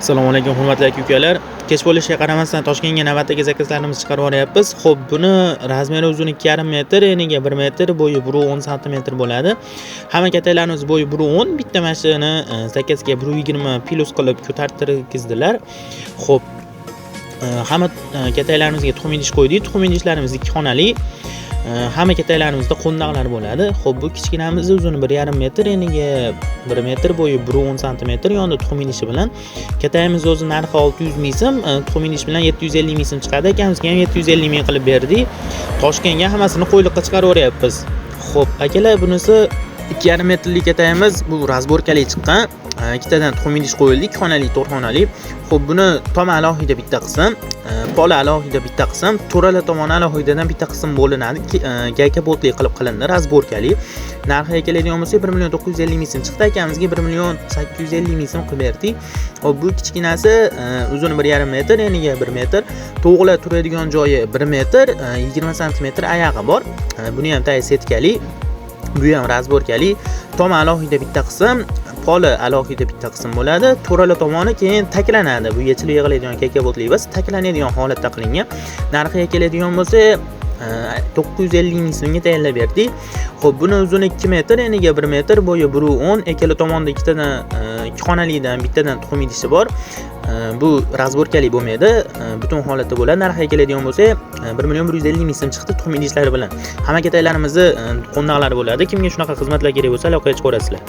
Assalomu alaykum, hurmatli aka ukalar. Kech bo'lishiga qaramasdan, Toshkentga navbatdagi zakazlarimizni chiqarib yuboryapmiz. Xo'p, buni razmeri uzuni 2,5 metr, eniga 1 metr, bo'yi 1,10 santimetr bo'ladi. Hamma kataklarimiz bo'yi 1,10, bitta mashinani zakazga 1,20 plyus qilib ko'tartirgizdilar. Xo'p, hamma kataklarimizga tuxum idish qo'ydik. Tuxum idishlarimiz ikki xonali. Hamma kataklarimizda qo'ndaqlar bo'ladi. Xo'p, bu kichkinamiz uzuni 1,5 metr, eniga 1 metr, bo'yi 1,10 santimetr, yonida tuxum idishi bilan. Katayimiz o'zi narxi 600 ming so'm, tuxum idish bilan 750 ming so'm chiqadi. Akamizga ham 750 ming qilib berdik. Toshkentga hammasini qo'yliqqa chiqarib yuboryapmiz. Xo'p, akalar, bunisi 2,5 metrlik katayimiz, bu разборка li chiqqan. Ikkitadan tuxum idish qo'yildi, ikki xonali, to'rt xonali. Xo'p, buni tomi alohida bitta qism, poli alohida bitta qism, to'rala tomoni alohidadan bitta qism bo'linadi. Gayka boltli qilib qilindi, разборка li. Narxiga keladigan bo'lsak, 1 950 ming so'm chiqdi. Akamizga 1 850 ming so'm qilib berdik. Xo'p, bu kichkinasi uzuni 1,5 metr, eniga 1 metr, tovuqlar turadigan joyi 1 metr, 20 santimetr oyog'i bor. Buni ham tagi setkali. Bu ham разборка li. Tomi alohida bitta qism, poli alohida bitta qism bo'ladi. To'rala tomoni keyin taklanadi. Bu yechilib yig'iladigan kakabotli emas, taklanadigan holatda qilingan. Narxiga keladigan bo'lsa, 950 ming so'mga tayinlab berdik. Xo'p, buni uzuni 2 metr, eniga 1 metr, bo'yi 1,10, ikkala tomonda ikkitadan ikki xonalidan bittadan tuxum idishi bor. Bu разборка li bo'lmaydi, butun holatda bo'ladi. Narxiga keladigan bo'lsa, 1 150 ming so'm chiqdi tuxum idishlari bilan. Hamma kataklarimizni qo'ndaqlari bo'ladi. Kimga shunaqa xizmatlar kerak bo'lsa, aloqaga chiqaverasizlar.